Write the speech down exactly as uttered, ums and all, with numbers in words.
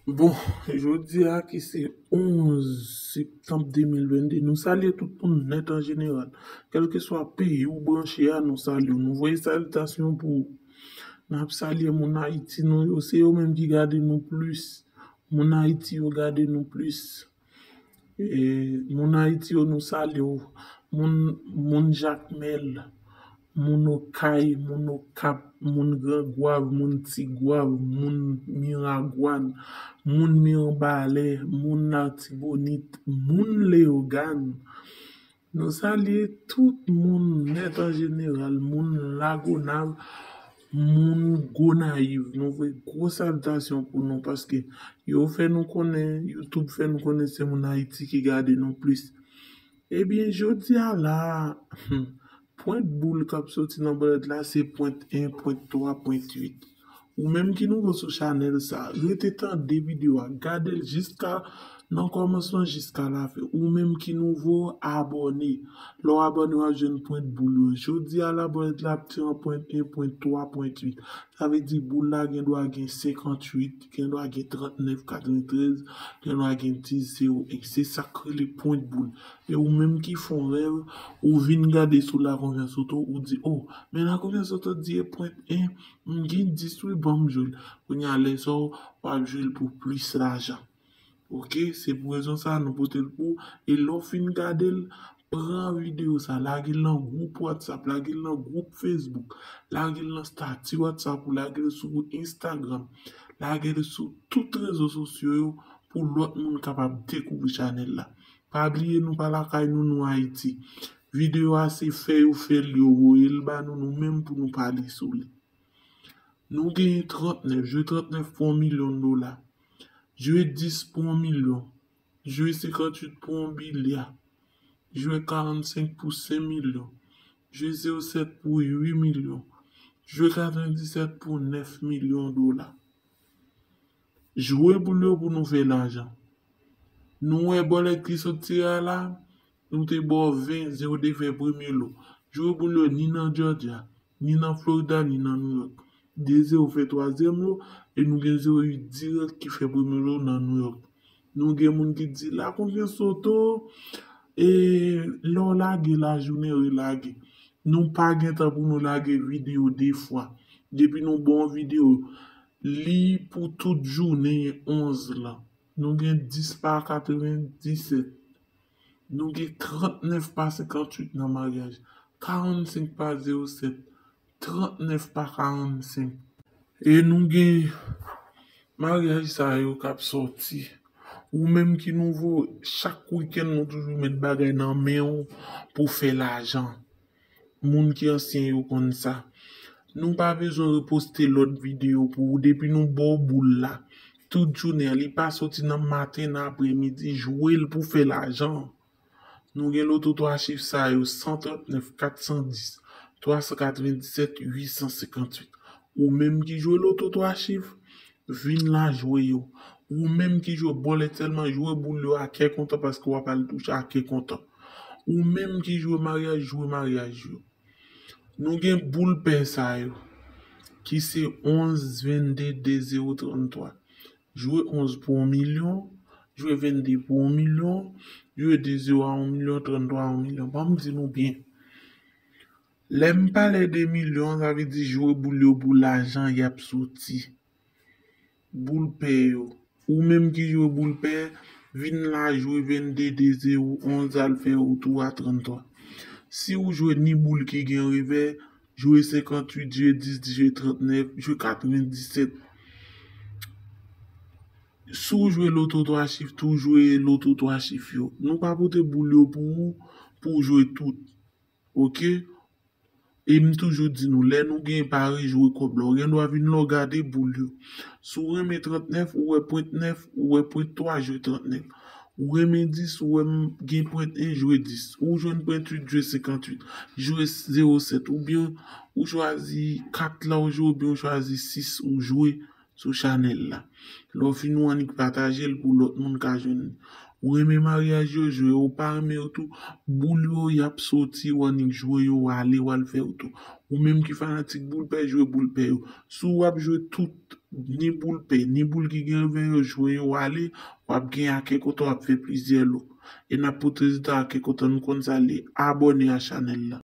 Bon, jodi a ki se onz septanm de mil vennde, nou salye tout moun nèt an jeneral. Kèlkeswa peyi ou branche a, nou salye w. Nou voye salitasyon pou ou. N ap salye moun Ayiti nou yo, se yo menm ki gade nou plis. Moun Ayiti yo gade nou plis. E, moun Ayiti yo, nou salye w. Moun, moun Jakmèl, moun Okay, moun Okap, moun Gran Gwav, moun Ti Gwav, moun Miragwàn, moun Miranbalè, moun Latibonit, moun Leyogàn. Nou salye tout moun nèt an jeneral, moun Lagonav, moun Gonayiv. Nou voye gwo salitasyon pou nou paske yo fè nou konnen, YouTube fè nou konnen se moun Ayiti ki gade nou plis. Ebyen, jodi a la, pwent boul k ap soti nan bòlèt la se pwent en, pwent twa, pwent uit. Ou menm ki nouvo sou chanèl sa, rete tande videyo a, gade l jiska nan kòmansman jiska lafen. Ou menm ki nouvo, abòne. Lè w abòne, w ap jwenn pwent boul yo. Jodi a la, bòlèt la ap tire an pwent en, pwent twa, pwent uit. Sa vle di boul la gen dwa gen senkantuit, gen dwa gen trannèf, katreventrèz, gen dwa gen dis, zewo en. Se sa k rele pwent boul. E ou menm ki fè yon rèv, ou vin gade sou La Confiance Auto, ou di, o, men La Confiance Auto di e pwent en, m gen dis wi, ban m jwe l. Kounye a, lè sa w ap jwe l pou plis lajan. Oke, se pou rezon sa a nou pote l pou ou. E lè w fin gade l, pran videyo sa, lage l nan gwoup WhatsApp, lage l nan gwoup Facebook, lage l nan stati WhatsApp ou, lage l sou Instagram, lage l sou tout rezo sosyo yo pou lòt moun kapab dekouvri chanèl la. Pa bliye nou pa lakay nou, nou Ayiti. Videyo a se fè yo fè l, yo voye l ba nou, nou menm pou nou pale sou li. Nou genyen trannèf, jwe trannèf pou yon milyon dola. Jwe dis pou yon milyon. Jwe senkantuit pou yon milya. Jwe karannsenk pou senk milyon. Jwe zewo sèt pou uit milyon. Jwe katrevenndisèt pou nèf milyon dola. Jwe boul yo pou nou fè lajan. Nou wè bòlèt ki sot tire a la, nou te ba w ven zewo de fè premye lo. Jwe boul yo ni nan Georgia, ni nan Florida, ni nan New York. De zewo fè twazyèm lo, e nou gen zewo uit dirèk ki fè premye lo nan New York. Nou gen moun ki di, La Confiance Auto, e lè w lage lajounen, relage. Nou pa gen tan pou nou lage videyo de fwa. Depi nou ba w yon videyo, li pou tout jounen onz lan. Nou gen dis pa katrevenndisèt. Nou gen trannèf pa senkantuit nan maryaj. Karannsenk pa zewo sèt. Trannèf pa karannsenk. E nou gen maryaj sa yo k ap sòti. Ou menm ki nouvo, chak wikenn nou toujou met bagay nan men w pou fè lajan. Moun ki ansyen yo konn sa. Nou pa bezwen reposte lòt videyo pou ou depi nou ba w boul la. Tout jounen an, li pa soti nan maten, nan apremidi, jwe l pou fè lajan. Nou gen loto twa chif sa yo, san trannèf, kat san dis, twa san katrevenndisèt, uit san senkantuit. Ou menm ki jwe loto twa chif, vin la jwe yo. Ou menm ki jwe bòlèt sèlman, jwe boul yo a kè kontan paske w ap al touche a kè kontan. Ou menm ki jwe maryaj, jwe maryaj yo. Nou gen boul pè sa yo, ki se onz, vennde, de zewo, tranntwa. Jwe onz pou yon milyon, jwe vennde pou yon milyon, jwe de zewo a yon milyon, tranntwa a yon milyon. Ban m di nou byen. Lè m pale de milyon, sa vle di jwe boul yo pou lajan y ap soti. Boul pè yo. Ou menm ki jwe boul pè, vin la jwe vennde, de zewo, onz, al fè ou tou a tranntwa. Si ou jwe ni boul ki gen revè, jwe senkantuit, jwe dis, jwe trannèf, jwe katrevenndisèt. Si w jwe loto twa chif tou, jwe loto twa chif yo. Nou pa pote boul yo pou ou, pou w jwe tout. Oke? E m toujou di nou, lè nou gen pari, jwe kòb la. Ou gen dwa vin la, w gade boul yo. Si w renmen trannèf, ou wè pwent nèf, ou wè pwent twa, jwe trannèf. Ou renmen dis, ou wè m gen pwent en, jwe dis. Ou jwenn pwent uit, jwe senkantuit. Jwe zewo sèt. Oubyen ou chwazi kat la ou jwe, oubyen ou chwazi sis ou jwe. sou chanèl la. Lè w fin ou annik pataje l pou lòt moun ka jwenn li. Ou renmen maryaj yo jwe, ou pa renmen yo tou, boul yo y ap soti, ou annik jwe yo, w ale, w al fè yo tou. Ou menm ki fanatik boul pè, jwe boul pè yo. Si w ap jwe tout, ni boul pè, ni boul ki gen revè yo, jwe yo, w ale, w ap gen a kèk kote w ap fè plizyè lo. E n ap pote rezilta a kèk kote, nou konn sa l ye. Abòne a chanèl la.